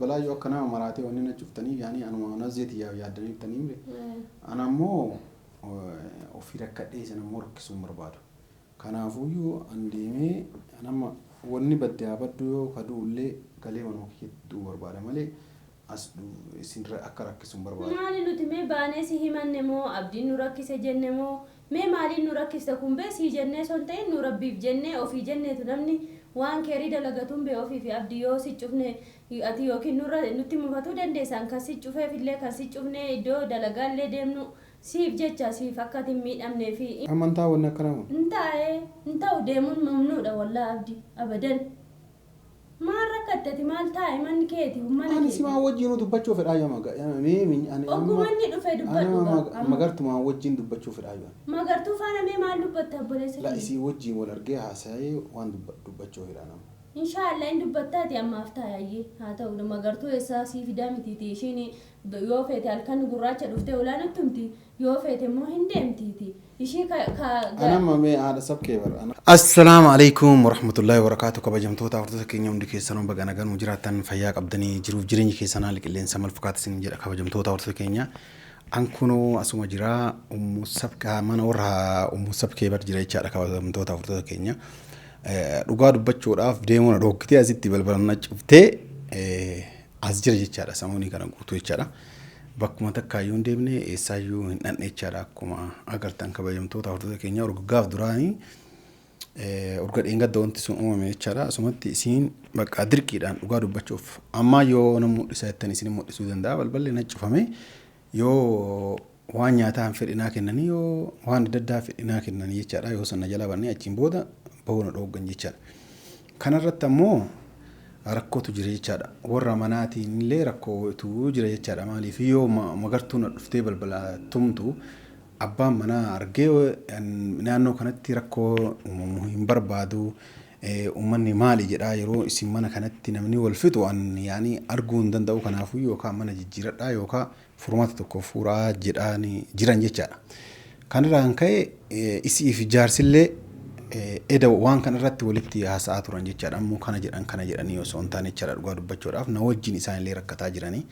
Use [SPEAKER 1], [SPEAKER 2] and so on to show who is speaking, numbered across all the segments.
[SPEAKER 1] Balbalaa yoo akka nama maraatee wanni na cuftanii yaani anuma nazzeeti yaaddanii jirtanii mire. Ana ammoo ofii rakkadhee isin ammoo rakkisuu hin barbaadu. Kanaafuyyuu an deemee anamma wanni badde haa baddu yoo ka du'ullee galee manuma kiyyatti du'uu barbaada malee as isin akka rakkisu hin barbaadu.
[SPEAKER 2] Maali nuti mee baanee si himanne moo abdiin nu rakkise jenne moo mee maaliin nu rakkiste kun bee sii jennee osoo hin ta'in nu rabbiif jennee ofii jenneetu namni waan keerii dalagatuun bee ofii fi abdii yoo si cufne ati yookiin nurra nutti mufatuu dandeessaan kan si cufeef illee kan si cufne iddoo dalagaa illee deemnu siif jecha siif akka ati hin miidhamnee fi.
[SPEAKER 1] Amantaa wanni akkanaa kun.
[SPEAKER 2] Hin taa'ee hin ta'u deemuun mamnuudha wallaa abdi abadan. Maal rakkatte ati maal taa'i manni keeti mana
[SPEAKER 1] Ani
[SPEAKER 2] keeti.
[SPEAKER 1] simaa wajjiinuu dubbachuu fedhaa yoo maga mee ani amma
[SPEAKER 2] Ogguma inni dhufe dubbadhu gaa amma.
[SPEAKER 1] magartumaa wajjiin dubbachuu fedhaa yoo.
[SPEAKER 2] Magartuu faana mee maal dubbatta obboleessa
[SPEAKER 1] La
[SPEAKER 2] kiyya?
[SPEAKER 1] isii wajjiin wal argee haasa'ee waan dubbachuu fedhaa nama.
[SPEAKER 2] Inshaallah hin dubbattaati ammaaf taa'i ayyee haa ta'u magartuu eessaa sii fidaa mitiiti ishiin yoo feete halkan gurraacha dhuftee ulaa nutti himti yoo feete immoo hin deemtiiti ishii ka ka ga.
[SPEAKER 1] Anamma mee haadha sabkee bar. Assalaamu alaikum warahmatullahi wabarakatuh kabajamtoota hordoftoota keenya hundi keessanuu baga nagaan nu jiraattan fayyaa qabdanii jiruuf jireenyi keessan haalli qilleensa maal fakkaata isin jedha kabajamtoota hordoftoota keenya. An kunoo asuma jira ummu sabkaa mana warra ummu sabkee bar jira jechaadha kabajamtoota hordoftoota keenya. Dhugaa dubbachuudhaaf deemuu na dhookkitee asitti balbala na cuftee as jira jechaadha samoonii kana guutuu jechaadha. Bakkuma takkaayyuu hin deemne eessaayyuu hin dhanne jechaadha akkuma agartan kabajamtoota hordoftoota keenya urgaggaaf duraanii urga dheengadda wanti sun uumame jechaadha. Asumatti isiin bakka dirqiidhaan dhugaa dubbachuuf ammaa yoo na mul'isa jettan isin mul'isuu danda'a balballi na cufame yoo waan nyaataa hin fedhinaa kennanii yoo waan adda addaa fedhinaa kennanii jechaadha yoo sana jalaa bannee achiin booda bahuu na dhooggan jechaadha. Kanarratti ammoo rakkootu jira jechaadha. Warra manaatiin illee rakkootu jira jechaadha. Maaliif yoo magartuun na dhuftee balbala tumtu abbaan manaa argee naannoo kanatti rakkoo uumamu hin barbaadu. Uummanni maali jedhaa yeroo isin mana kanatti namni wal fixu an yaani arguu hin danda'u kanaafuu yookaan mana jijjiiradhaa yookaan furmaata tokko furaa jedhaanii jiran jechaadha. Kanarraan ka'e isiif jaarsillee eda waan kana irratti walitti haasa'aa turan jechaadha. Ammoo kana jedhan kana jedhanii osoo hin taane jechaadha dhugaa dubbachuudhaaf na wajjin isaanillee rakkataa jiranii.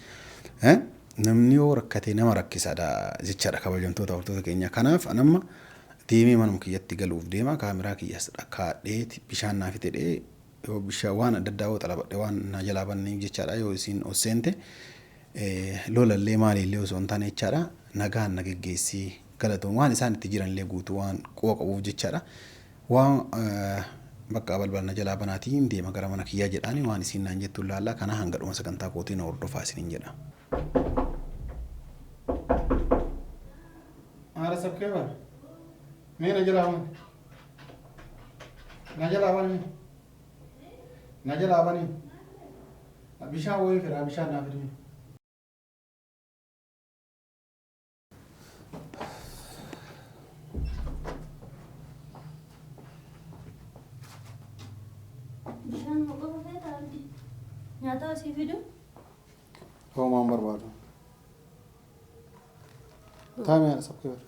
[SPEAKER 1] Namni yoo rakkate nama rakkisaadha jechaadha kabajamtoota hordoftoota keenya. Kanaaf an amma deemee manuma kiyyatti galuuf deema kaameraa kiyyas kaadhee bishaan naa fitedhee yoo bishaan waan adda addaa yoo xalabadhe waan na jalaa bananiif jechaadha yoo isiin ol seente lolallee maaliillee osoo hin taane jechaadha nagaan na geggeessii galatoon waan isaan itti jiranillee guutuu waan quba qabuuf jechaadha waan bakka balbala na jalaa banaatiin deema gara mana kiyyaa jedhaani waan isiin naan jettu laallaa kana hanga dhuma sagantaa kootii na hordofaa isiniin jedha. Haadha sabkee bara. Mee na jalaa bani. Na jalaa bani. Na jalaa bani. Bishaan wayii fedhaa bishaan naa fidi.
[SPEAKER 2] Bishaan moo qofa feeta abdi? Nyaata asii fidu?
[SPEAKER 1] Homaa hin barbaadu. Taa'ime haadha sabkee bara.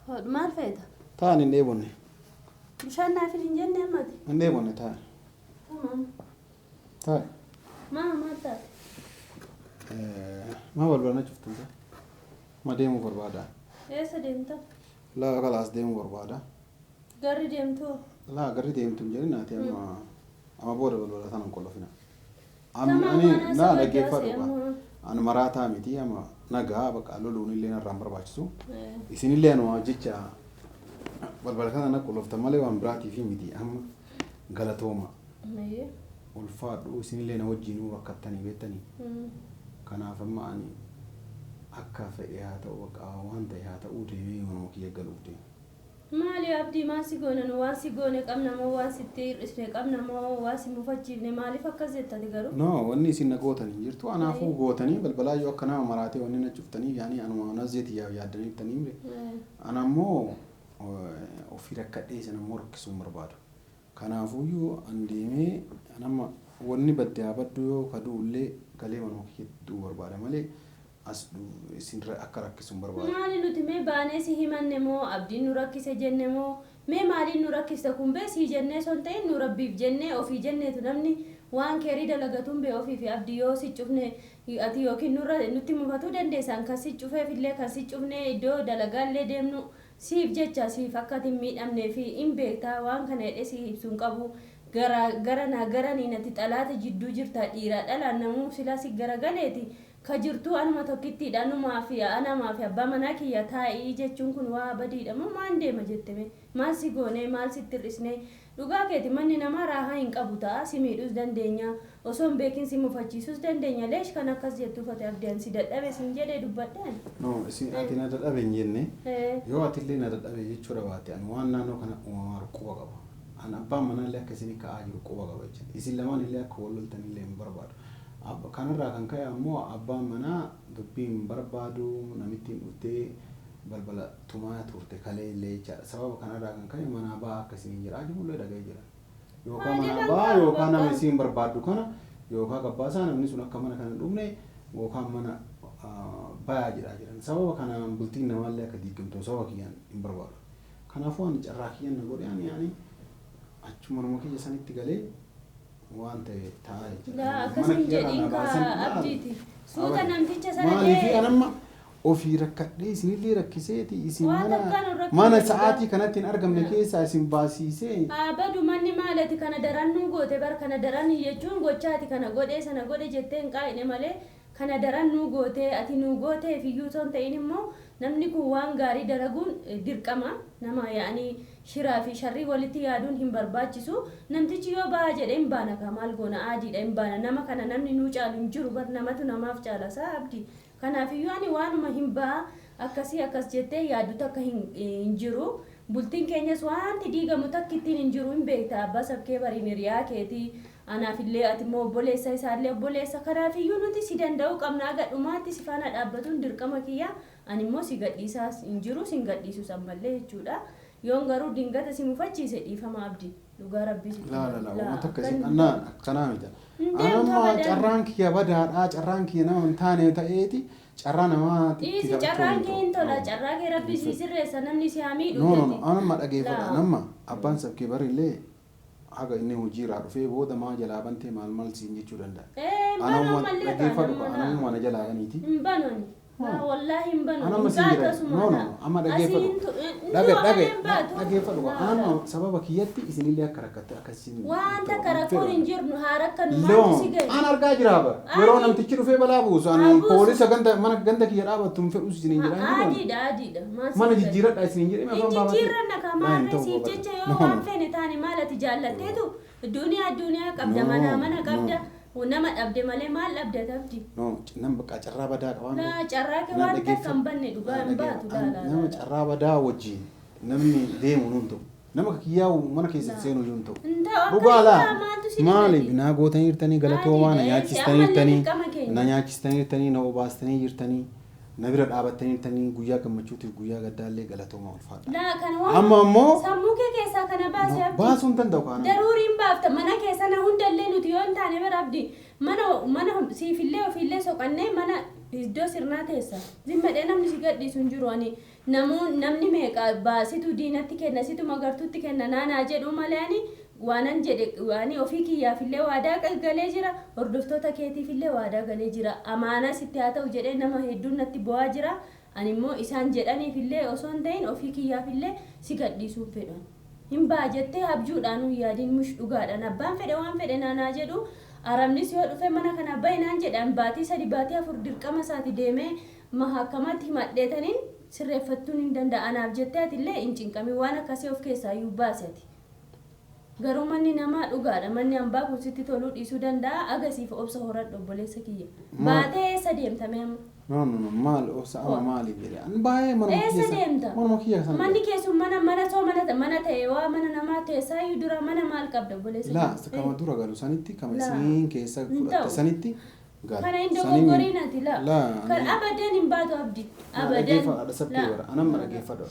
[SPEAKER 2] Hodhu maal feeta?
[SPEAKER 1] Taa'an hin dheebonne.
[SPEAKER 2] Bishaan naa fidi hin jenne ammati.
[SPEAKER 1] Hin dheebonne taa'i.
[SPEAKER 2] Tamam.
[SPEAKER 1] Taa'i.
[SPEAKER 2] Maa maal taate?
[SPEAKER 1] Maa balbala na cuftan taa'e? Ma deemuu barbaada?
[SPEAKER 2] Eessa deemta?
[SPEAKER 1] Laa kalaas deemuu barbaada.
[SPEAKER 2] Garri deemtuu?
[SPEAKER 1] Laa garri deemtu hin jedhin ati amma amma booda balbala sana hin qollofina.
[SPEAKER 2] Tamam
[SPEAKER 1] Ani
[SPEAKER 2] waan
[SPEAKER 1] naa
[SPEAKER 2] haasawaa
[SPEAKER 1] dhaggeeffadhu
[SPEAKER 2] jaase
[SPEAKER 1] gaa.
[SPEAKER 2] amma.
[SPEAKER 1] Ani maraataa miti amma nagaa bakka loluun illee narraa hin barbaachisu. Isinillee anuma jecha balbala kana na qolloftan malee waan biraatiif miti amma galatooma. Ulfaadhu isinillee na wajjinuu rakkattanii beektanii. Kanaaf amma ani akka fedhe haa ta'u bakka waan ta'e haa ta'uu deemee manuma kiyya galuuf deema.
[SPEAKER 2] Maali abdii maal si goone nu waan si goone qabna moo waan sitti hir'isne qabna moo waan si mufachiifne maaliif akkas jetta ati garuu?
[SPEAKER 1] No wanni isin na gootan hin jirtu anaafuu gootanii balbalaa yoo akka nama maraatee wanni na cuftanii yaani anuma nazzeeti yaaddanii jirtanii mire ana ammoo ofii rakkadhee isin ammoo rakkisuu hin barbaadu. Kanaafuyyuu an deemee an amma wanni badde haa baddu yoo ka du'ullee galee manuma kiyyatti du'uu barbaada malee as isin akka rakkisu hin barbaadu.
[SPEAKER 2] Maali nuti mee baanee si himanne moo abdiin nu rakkise jenne moo mee maaliin nu rakkiste kun bee sii jennee osoo hin ta'in nu rabbiif jennee ofii jenneetu namni Waan keerii dalagatuun bee ofii fi abdii yoo si cufne ati yookiin nurra nutti mufatuu dandeessan kan si cufeef illee kan si cufne iddoo dalagaallee deemnu siif jecha siif akka ati hin miidhamnee fi hin beektaa waan kana jedhee si ibsuu hin qabu. Gara gara naa garaniin ati xalaata jidduu jirta dhiiraa dhalaan namuu silaa si garagaleeti ka jirtuu anuma tokkittiidha anumaa fi anamaa fi abbaa manaa kiyya taa'ii jechuun kun waa badiidha moo maan deema jetteme maal si goonee maal sitti hir'isnee dhugaa keeti manni namaa raahaa hin qabu ta'a si miidhuus dandeenya osoo hin beekin si mufachiisuus dandeenya leesh kan akkas jettuuf ati abdii an si dadhabe siin jedhee dubbadheen.
[SPEAKER 1] No, isin ati na dadhabe hin jenne. Yoo atillee na dadhabe jechuudha baatte ani waan naannoo kana uumamaa jiru quba qaba. An abbaan manaallee akka isin ka'aa jiru quba qaba jechuudha. Isin lamaan illee akka wal loltan illee hin barbaadu. Kanarraa kan ka'e ammoo abbaan manaa dubbii hin barbaadu namittiin dhuftee balbala tumaa turte kalee illee jechaadha. Sababa kanarraa kan ka'e manaa ba'aa akka isiniin jedhaa jirullee dhaga'ee jira. Yookaan
[SPEAKER 2] Haa
[SPEAKER 1] manaa
[SPEAKER 2] jedhan
[SPEAKER 1] ba'aa
[SPEAKER 2] kaa
[SPEAKER 1] yookaan nama
[SPEAKER 2] bakka.
[SPEAKER 1] isiin barbaaddu kana yookaan gabbaasaa namni sun akka mana kana hin dhufne yookaan mana bayaa jedhaa jiran. Sababa kanaan bultiin namaallee akka diigamtu sababa kiyyaan hin barbaadu. Kanaafuu ani carraa kiyyaan na godhe ani ani achuma manuma kiyya sanitti galee waan ta'e ta'a jechuudha.
[SPEAKER 2] Laa
[SPEAKER 1] Mana
[SPEAKER 2] akkas hin
[SPEAKER 1] kiyyarraa
[SPEAKER 2] jedhin
[SPEAKER 1] na
[SPEAKER 2] kaa
[SPEAKER 1] baasan laal.
[SPEAKER 2] abdiiti. Suuta
[SPEAKER 1] Abadi.
[SPEAKER 2] namticha sana
[SPEAKER 1] Maaliif
[SPEAKER 2] dee
[SPEAKER 1] an amma ofii rakkadhee isinillee rakkiseeti isin
[SPEAKER 2] Waan
[SPEAKER 1] mana
[SPEAKER 2] takkaan hin rakkine
[SPEAKER 1] mana
[SPEAKER 2] dhugaa.
[SPEAKER 1] sa'aatii kanatti hin argamne keessaa isin baasiisee
[SPEAKER 2] Haa badu manni maalati kana daran nuu goote bar kana daran jechuun gochaati kana godhee sana godhe jettee hin qaa'ine malee kana daran nuu goote ati nuu gooteef iyyuu osoo hin ta'in immoo namni kun waan gaarii dalaguun dirqama nama yaa'anii shiraa fi sharrii walitti yaaduun hin barbaachisu namtichi yoo ba'a jedhe hin baana kaa maal goona aadiidha hin baana nama kana namni nuu caalu hin jiru bar namatu namaaf caala saa abdii kanaaf iyyuu ani waanuma hin ba'a akkasii akkas jettee yaaddu takka hin jiru bultiin keenyas wanti diigamu takka ittiin hin jiru hin beekta abbaa sabkee bariin hiriyaa keetii anaaf illee ati immoo obboleessa isaallee obboleessa kanaaf iyyuu nuti si danda'uu qabna aga dhumaatti si faana dhaabbatuun dirqama kiyya ani immoo si gadhiisaas hin jiru si hin gadhiisus ammallee jechuudha yoon garuu dingata si mufachiise dhiifama abdi dhugaa rabbii sitti
[SPEAKER 1] Laa laa laa
[SPEAKER 2] laa
[SPEAKER 1] uummata akkasii
[SPEAKER 2] akkan
[SPEAKER 1] annaan akkanaa miti.
[SPEAKER 2] hin
[SPEAKER 1] An
[SPEAKER 2] deemtu
[SPEAKER 1] amma
[SPEAKER 2] abadan
[SPEAKER 1] carraan kiyya badaadhaa carraan kiyya nama hin taane ta'eeti carraa namaatti
[SPEAKER 2] dhiisi
[SPEAKER 1] taphachuu
[SPEAKER 2] carraan
[SPEAKER 1] hin
[SPEAKER 2] kee
[SPEAKER 1] ta'u.
[SPEAKER 2] hin tola
[SPEAKER 1] No.
[SPEAKER 2] carraa kee rabbi si sirreessa namni si haa miidhu
[SPEAKER 1] No no no
[SPEAKER 2] jetti
[SPEAKER 1] an amma dhageeffadha
[SPEAKER 2] laa
[SPEAKER 1] nama abbaan sabkee barillee haga inni hojii irraa dhufee booda maa jalaa bantee maal maal siin jechuu danda'a.
[SPEAKER 2] Hin banu
[SPEAKER 1] Anuma
[SPEAKER 2] ammallee kaa
[SPEAKER 1] dhageeffadhu
[SPEAKER 2] nama laa
[SPEAKER 1] anuma na jalaa baniiti.
[SPEAKER 2] hin banu ani laa wallaahi hin banu
[SPEAKER 1] An
[SPEAKER 2] hin
[SPEAKER 1] amma siin
[SPEAKER 2] baatu
[SPEAKER 1] jira.
[SPEAKER 2] asuma
[SPEAKER 1] No no
[SPEAKER 2] laa
[SPEAKER 1] amma
[SPEAKER 2] asii
[SPEAKER 1] dhageeffadhu.
[SPEAKER 2] hin tu hin
[SPEAKER 1] Dhage
[SPEAKER 2] tu
[SPEAKER 1] dhage
[SPEAKER 2] amalee hin baatu
[SPEAKER 1] dhageeffadhu
[SPEAKER 2] laa
[SPEAKER 1] an
[SPEAKER 2] laa
[SPEAKER 1] sababa kiyyatti isinillee akka rakkatte akkasiin
[SPEAKER 2] waan
[SPEAKER 1] ta'u
[SPEAKER 2] takka
[SPEAKER 1] hin
[SPEAKER 2] rakkoon
[SPEAKER 1] fedhu.
[SPEAKER 2] hin jirnu haa rakkannu maaltu si
[SPEAKER 1] Loo
[SPEAKER 2] gahe
[SPEAKER 1] an argaa jira bara yeroo
[SPEAKER 2] Aadii
[SPEAKER 1] namtichi dhufee balaa buusu
[SPEAKER 2] haa
[SPEAKER 1] ani
[SPEAKER 2] buusu
[SPEAKER 1] poolisa ganda mana ganda kiyya dhaabattu hin fedhus isiniin jedha hin jiru
[SPEAKER 2] aadiidha aadiidha maal
[SPEAKER 1] mana
[SPEAKER 2] si gahe
[SPEAKER 1] jijjiiradha isiniin jedhee
[SPEAKER 2] hin
[SPEAKER 1] afaan baafatee
[SPEAKER 2] jijjiirranna kaa
[SPEAKER 1] laa hin
[SPEAKER 2] maarree
[SPEAKER 1] ta'u
[SPEAKER 2] siif
[SPEAKER 1] baabata
[SPEAKER 2] jecha yoo
[SPEAKER 1] no
[SPEAKER 2] waan
[SPEAKER 1] no
[SPEAKER 2] feene taane maal ati jaallatteetu duniyaa duniyaa qabda manaa
[SPEAKER 1] no
[SPEAKER 2] mana
[SPEAKER 1] no
[SPEAKER 2] qabda nama dhabde malee maal dhabde tabdi
[SPEAKER 1] no nam bakka carraa badaa qabaan
[SPEAKER 2] laa carraa kee
[SPEAKER 1] na
[SPEAKER 2] waan takka
[SPEAKER 1] dhageeffadhu
[SPEAKER 2] hin banne dhugaa
[SPEAKER 1] na
[SPEAKER 2] hin baatu
[SPEAKER 1] dhageeffadhu
[SPEAKER 2] laa laa
[SPEAKER 1] nama
[SPEAKER 2] laa laa
[SPEAKER 1] carraa badaa wajjin namni deemu nuun ta'u nama kiyyaa mana keessa
[SPEAKER 2] laa
[SPEAKER 1] seenu iyyuu hin ta'u
[SPEAKER 2] hin ta'u akka
[SPEAKER 1] dhugaa
[SPEAKER 2] hin
[SPEAKER 1] laa
[SPEAKER 2] ta'a maaltu si
[SPEAKER 1] maaliif
[SPEAKER 2] dhibati
[SPEAKER 1] naa gootanii jirtanii galatoomaa na
[SPEAKER 2] aadiidha eessi
[SPEAKER 1] nyaachistanii
[SPEAKER 2] ammallee
[SPEAKER 1] jirtanii
[SPEAKER 2] dirqama
[SPEAKER 1] na
[SPEAKER 2] keenya
[SPEAKER 1] nyaachistanii jirtanii na obaastanii jirtanii na bira dhaabattanii jirtanii guyyaa gammachuutiif guyyaa gaddaallee galatoomaa ulfaadha.
[SPEAKER 2] laa kana waan
[SPEAKER 1] Amma ammoo
[SPEAKER 2] sammuu kee keessaa kana baase
[SPEAKER 1] no,
[SPEAKER 2] abdii
[SPEAKER 1] baasuu hin danda'u kaana.
[SPEAKER 2] daruuriin baafta mana keessa na hundallee nuti yoo hin taane bira abdii mana mana siifillee ofiillee soqannee mana iddoo sirnaa teessa zimmadhee namni si gadhiisu hin jiru ani namuu namni meeqa baasitu diinatti kenna situ magartuutti kenna naanaa jedhu malee ani waanan jedhe ani ofii kiyyaafillee waadaa galee jira hordoftoota keetiifillee waadaa galee jira amaanaa sitti haa ta'u jedhee nama hedduun natti bu'aa jira ani immoo isaan jedhaniifillee osoo hin ta'in ofii kiyyaafillee si gadhiisuun fedhan. Hin ba'a jettee abjuudhaan hin yaadin mush dhugaadhaan abbaan fedhe waan fedhe naanaa jedhu arabnis yoo dhufe mana kana bahi naan jedhan baatii sadi baatii afur dirqama isaati deemee mahakamatti himadheetaniin sirreeffattuun hin danda'a anaaf jettee atillee hin cinqamin waan akkasii of keessaa iyyuu baasati. Garuu manni namaa dhugaadha manni hambaa kun sitti toluu dhiisuu danda'a agasiif obsa horadhu obboleessa kiyya. Baatee eessa deemtame amma?
[SPEAKER 1] No no no maal obsa amma maaliif jedhe an baay'ee manuma
[SPEAKER 2] Eessa
[SPEAKER 1] kiyya sana
[SPEAKER 2] deemta?
[SPEAKER 1] manuma kiyya sana
[SPEAKER 2] Manni keessum mana mana soo mana mana ta'e waa mana namaa teessaa iyyuu dura mana maal qabda obboleessa
[SPEAKER 1] laa
[SPEAKER 2] kiyya?
[SPEAKER 1] kama dura galu sanitti kama
[SPEAKER 2] Laa.
[SPEAKER 1] isiniin keessa
[SPEAKER 2] Hin
[SPEAKER 1] fudhatte
[SPEAKER 2] ta'u.
[SPEAKER 1] sanitti gala.
[SPEAKER 2] Kana hin
[SPEAKER 1] Saniin
[SPEAKER 2] dogoggoriin ati laa.
[SPEAKER 1] laa
[SPEAKER 2] Kan
[SPEAKER 1] ani
[SPEAKER 2] abadan hin baatu abdi.
[SPEAKER 1] na
[SPEAKER 2] Abadan.
[SPEAKER 1] dhageeffadha sabkee
[SPEAKER 2] Laa.
[SPEAKER 1] bara anamma dhageeffadha.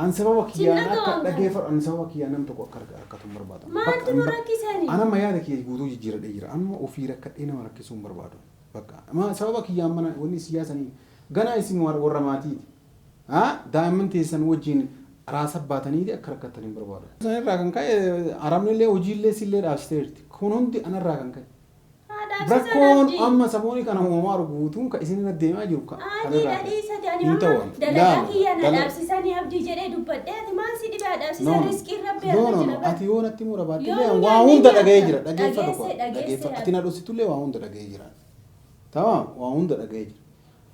[SPEAKER 1] An sababa kiyyaan
[SPEAKER 2] Sin
[SPEAKER 1] akka
[SPEAKER 2] dhaga'u kana.
[SPEAKER 1] dhageeffadhu an sababa kiyyaan nam tokko akka rakkatu hin barbaadu.
[SPEAKER 2] Maaltu nu rakkisani?
[SPEAKER 1] Anamma yaada kiyya guutuu jijjiiradhee jira. Amma ofii rakkadhee nama rakkisuu hin barbaadu. Bakka ma sababa kiyyaan mana wanni siyaasanii ganaa isin warra maatiiti. Haa daa'imman teessan wajjin Raasa baatanii akka rakkatan hin barbaadu. Isaan irraa kan ka'e arabni illee hojii illee sillee dhaabsiteerti. Kun hundi anarraa kan ka'e. Rakkoon amma saboonni kana uumamaa guutuun kan isin irra deemaa jiru kan
[SPEAKER 2] kanarraa. Hin ta'u. Dalagaa kiyya na dhaabsisanii abdii jedhee dubbadhee ati maal si dhibaa dhaabsisan riskii rabbi
[SPEAKER 1] arga jira. Ati yoo natti mura baattillee waa hunda dhaga'ee jira. Dhaggeeffadhu dhaggeeffadhu. Ati na dhoksitullee waa hunda dhaga'ee jira. Tamam waa hunda dhaga'ee jira.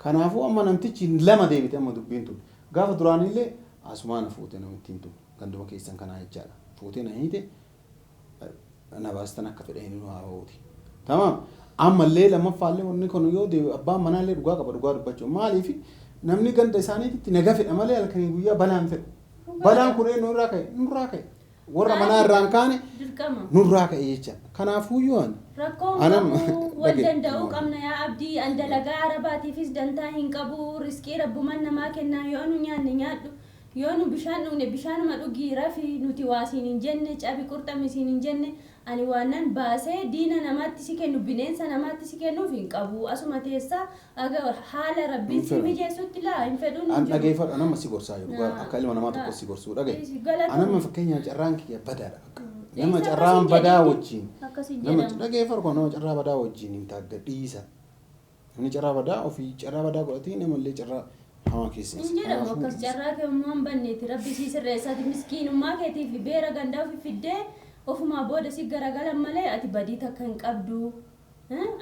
[SPEAKER 1] Kanaafuu amma namtichi lama deebite amma dubbiin tun. Gaafa duraanillee asumaa na fuute namittiin tun ganduma keessan kanaa jechaadha. Fuutee na hiite na baastan akka fedhe hin haa ba'uuti. Tamam ammallee lammaffaallee wanni kun yoo deebi abbaan manaallee dhugaa qaba dhugaa dubbachuu maaliif namni ganda isaaniitti naga fedha malee halkanii guyyaa balaan fedhu. Balaan kun nurraa ka'e nurraa ka'e. Warra manaa irraa hin kaane nurraa ka'e jecha. Kanaafuu yoo ani
[SPEAKER 2] Rakkoon qabu wal danda'uu qabna yaa abdii an dalagaa arabaatiifis dantaa hin qabu riskii rabbuman namaa kennaa yoo nu nyaanne nyaadhu yoo nu bishaan dhugne bishaanuma dhugii rafi nuti waa siin hin jenne cabi qurxammi siin hin jenne ani waanan baasee diina namaatti si kennu bineensa namaatti si kennuuf hin qabu asuma teessaa aga haala rabbiin si mijeessutti laa hin fedhuun hin
[SPEAKER 1] An dhageeffadhu anamma si gorsaa jiru akka ilma namaa tokko si gorsuu dhagaye. Anamma fakkeenyaaf carraan kiyya badaadha bakka. Nama carraan badaa wajjin. Nama dhageeffadhu kun nama carraa badaa wajjin hin taagga dhiisa. Namni carraa badaa ofii carraa badaa godhatee namallee carraa hamaa keessa.
[SPEAKER 2] Hin jedhamu akkas carraa kee ummaan hin banneeti rabbi sii sirreessaati miskiinummaa keetiif beera gandaa ofi fiddee ofumaa booda si garagalan malee ati badii takka hin qabdu.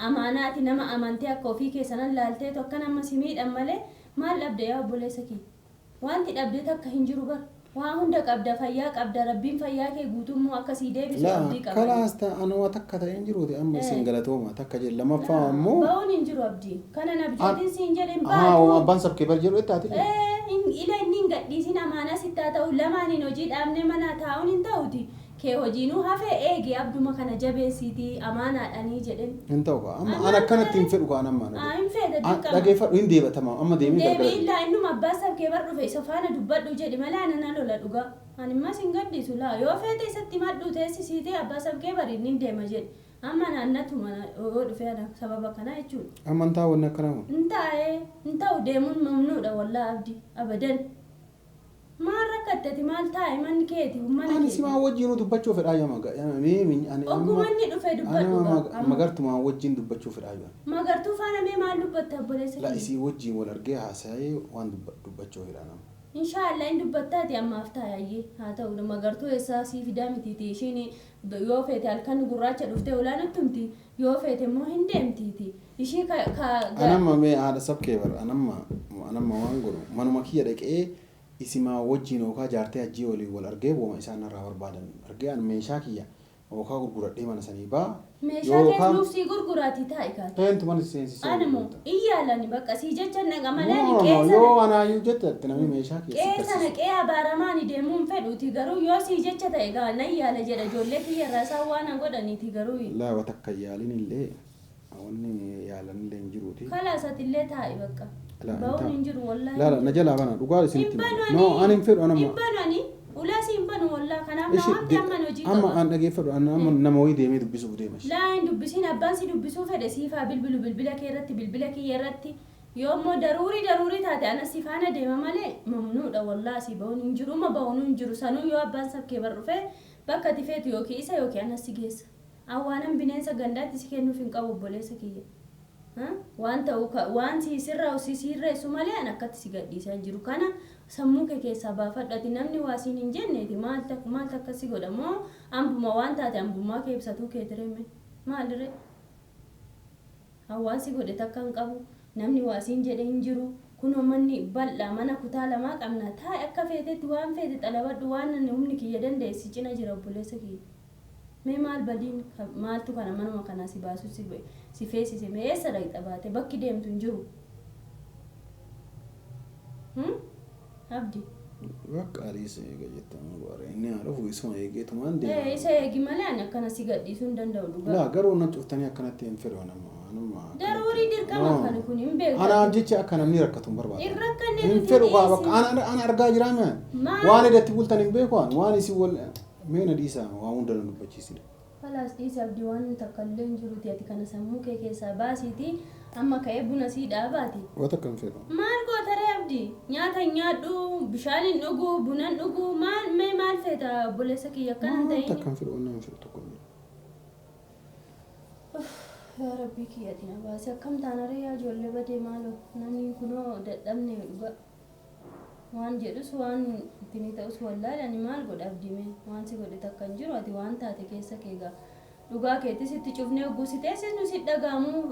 [SPEAKER 2] Amaanaa ati nama amantee akka ofii kee sanan laalteetu akka nama si miidhan malee maal dhabde yaa obboleessa kiyya. Wanti dhabde takka hin jiru bar. Waa hunda qabda fayyaa qabda rabbiin fayyaa kee guutummoo akka sii deebisu abdii qaba.
[SPEAKER 1] Kalaas anuma takka ta'e hin jiruuti amma isin galatooma takka jedhe lammaffaa ammoo.
[SPEAKER 2] Ba'uun hin jiru abdii. Kana nabjootiin siin jedhe hin baatu.
[SPEAKER 1] Abbaan sabkee bar jedhu itti
[SPEAKER 2] Ila inni hin gadhiisin amaanaa sittaa ta'u lamaaniin hojii dhaabnee mana taa'uun hin ta'uti. Kee hojiinuu hafee eegi abduma kana jabeessiitii amaanaadhanii jedhen.
[SPEAKER 1] Hin ta'u kaa amma an akkanatti hin fedhu kaa amma.
[SPEAKER 2] Hin feeta dirqama.
[SPEAKER 1] Dhageeffadhu hin deebatama amma deemee
[SPEAKER 2] gargara. Deebii illaa innuma abbaa sabkee bar dhufe isa faana dubbadhu jedhi malee ana na lola dhugaa. Ani immas hin gadhiisu laa yoo feete isatti madhu teessisiitee abbaa sabkee bari inni hin deema jedhi. Amma naannatuma yoo dhufe ana sababa kanaa jechuudha.
[SPEAKER 1] Amantaa wanni akkanaa kun.
[SPEAKER 2] Hin taa'ee hin ta'u deemuun mamnuudha wallaa abdii abadan. Maal rakkatte ati maal taa'e manni keeti mana
[SPEAKER 1] Ani
[SPEAKER 2] keeti.
[SPEAKER 1] simaa wajjin dubbachuu fedhaa yoo ani
[SPEAKER 2] Ogummanni dhufe dubbadhu gaa.
[SPEAKER 1] Magartumaa wajjin dubbachuu fedhaa yoo.
[SPEAKER 2] Magartuu faana mee maal dubbatta obboleessa
[SPEAKER 1] La isii wajjin wal argee haasa'ee waan dubbachuu fedhaa nama.
[SPEAKER 2] Inshaallah hin dubbattaati ammaaf taayayyee haa ta'u magartuu eessaa sii fidaa mitiiti ishiin yoo feete halkan gurraacha dhuftee ulaa nutti himti yoo feete immoo hin deemtiiti ishii ka
[SPEAKER 1] Anamma mee haadha sabkee bar anamma waan godhu manuma kiyya dhaqee isimaa wajjin yookaan jaartee hajjii waliin wal argee wooma isaan irraa barbaadan argee an meeshaa kiyya yookaan gurguradhee mana sanii baa.
[SPEAKER 2] Meeshaa kees nuuf sii gurguraatii taa'i kaati.
[SPEAKER 1] Eentu mana seensisee.
[SPEAKER 2] Animo iyyaalani bakka sii jecha naqa malee ani qeessa.
[SPEAKER 1] Yoo anaayyuu jette atti namni meeshaa keessa.
[SPEAKER 2] Qeessa naqee abaaramaani deemuun fedhuuti garuu yoo sii jecha ta'e gaa nan yaala jedha ijoollee kiyya irraa isaan waan an godhaniiti garuu.
[SPEAKER 1] Laa takka yaalin illee wanni yaalan illee hin jiruuti.
[SPEAKER 2] Kalaas ati illee taa'i bakka. Ba'uun hin jiru wallaahi.
[SPEAKER 1] Laala na jalaa bana dhugaa isinitti. No ani hin fedhu anamma.
[SPEAKER 2] Hin banu ani ulaa si hin banu wallaahi kanaaf na waamte amma hojii qaba.
[SPEAKER 1] Amma an dhageeffadhu amma nama wayii deemee dubbisuuf deema.
[SPEAKER 2] Laa hin dubbisiin abbaan si dubbisuu fedhe siifaa bilbilu bilbila kee irratti bilbila kiyya irratti yoo immoo daruurii taate ana si faana deema malee mamnuudha wallaahi si ba'uun hin jiru ma ba'uun hin jiru sanuu yoo abbaan sabkee bar dhufee bakka ati feetu yookiin isa yookiin ana si geessa. Awwaanan bineensa gandaatti si kennuuf hin qabu obboleessa kiyya. Waan ta'u waan si sirraa si sirreessu malee an akkatti si gadhiisaa jiru kana sammuu kee keessaa baafadhu namni waa siin hin jenneeti maal takka si godha moo ambuma waan taate ambummaa kee ibsatuu kee tireme maalirre Hawaan si godhe takka hin qabu namni waa siin jedhe hin jiru kunoo manni bal'aa mana kutaa lamaa qabna taa'e akka feetetti waan feete xalabadhu waan humni kiyya dandeessi cina jira obboleessa kiyya. Mee maal badiin maaltu kana manuma kanaa si baasu si feesise mee eessa dhaqxa baate bakki deemtu hin jiru. Abdi.
[SPEAKER 1] Bakka ariisa eega jettama baare inni haa dhufu isuma eegeetumaan deema.
[SPEAKER 2] Isa eegi malee ani akkana si gadhiisuu hin danda'u dhugaa.
[SPEAKER 1] Laa garuu na cuftanii akkanatti hin fedhu anamma.
[SPEAKER 2] Daruurii dirqama kana kun hin beeku.
[SPEAKER 1] Anaaf jecha akka namni rakkatu hin barbaadu.
[SPEAKER 2] Hin rakkanne
[SPEAKER 1] hin fedhu kaa bakka ana argaa jiraa mee waan irratti bultan hin beeku waan isin wal mee na dhiisaa waa hunda na dubbachiisina.
[SPEAKER 2] Kalaas dhiisi abdii waan takka illee hin jiruuti ati kana sammuu kee keessaa baasiiti amma ka'ee buna sii dhaabaati.
[SPEAKER 1] Waa takka hin fedhu.
[SPEAKER 2] Maal gootaree abdii? Abdi? Nyaata hin nyaadhu, bishaan hin dhugu, buna hin dhugu, maal mee maal feeta obboleessa kiyya akkana hin
[SPEAKER 1] Maal
[SPEAKER 2] ta'in.
[SPEAKER 1] takka hin fedhu, waan hin fedhu tokko hin.
[SPEAKER 2] Yaa Rabbii kiyya ati na baasi, akkam taana ree yaa ijoollee badee maaloo namni kunoo dadhabne dhuga waan jedhus waan ittiin ta'us wallaale. Ani maal godha Abdii? Mee waan si godhe takka hin jiru. Ati waan taate keessa kee gaa dhugaa keetis itti cufnee hogguu si teessis nu si dhaga'amuu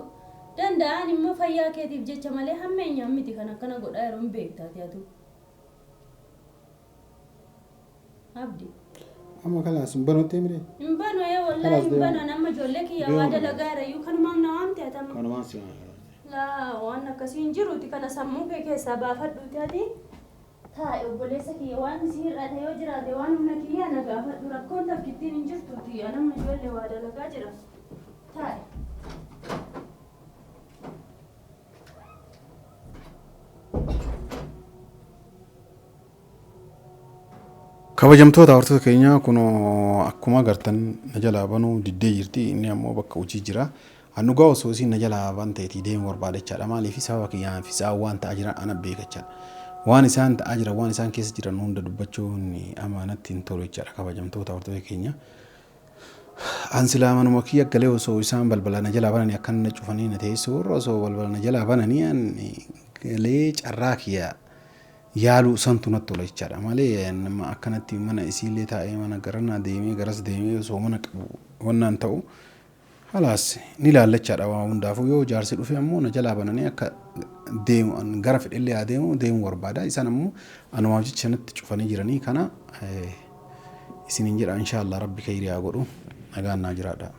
[SPEAKER 2] danda'an immoo fayyaa keetiif jecha malee hammeenyaan miti kan akkana godhaa yeroo hin beekta ati atu Abdi.
[SPEAKER 1] Amma kalaas hin banutti himre.
[SPEAKER 2] Hin banu ee wallaahi.
[SPEAKER 1] Kalaas
[SPEAKER 2] hin
[SPEAKER 1] deema.
[SPEAKER 2] banu. Ani amma ijoollee kiyya waa
[SPEAKER 1] Deema.
[SPEAKER 2] dalagaa jirayyuu kanumaaf na waamte ati amma.
[SPEAKER 1] Kanumaan si waame.
[SPEAKER 2] Laa, waan akkasii hin jiruuti, kana sammuu kee keessaa baafadhuuti ati taa'e obboleessa kiyya. Waan si hir'ate yoo jiraate waan humna kiyyaa na gaafadhu, rakkoon takkittiin hin jirtuuti. Ani amma ijoollee waa dalagaa jira, taa'e.
[SPEAKER 1] Kabajamtoota hordoftoota keenya, kunoo akkuma agartan na jalaa banuu diddee jirti. Inni ammoo bakka hojii jira. An dhugaa osoo isiin na jalaa banteetii deemuu barbaada jechaadha. Maaliif? Sababa kiyyaan fi isaan waan ta'aa jiran ana beeka jechaadha. Waan isaan ta'aa jiran, waan isaan keessa jiran hunda dubbachuun ama natti hin tolu jechaadha, kabajamtoota hordoftoota keenya. An silaa manuma kiyya galee osoo isaan balbala na jalaa bananii akkana na cufanii na teessuu irra, osoo balbala na jalaa bananii an galee carraa kiyya yaaluu santu natti tola jechaadha. Malee nama akkanatti mana isiillee taa'ee mana garana deemee garas deemee osoo mana qabu wannaan ta'u halaas ni ilaallachaadha. Waa hundaafuu yoo jaarsi dhufe ammoo na jalaa bananii akka deemu, an gara fedhellee haa deemu, deemuu barbaada. Isaan ammoo anumaaf jecha natti cufanii jiranii. Kana isiniin jedha, inshaallah rabbi kheyrii haa godhu, nagaan naa jiraadha.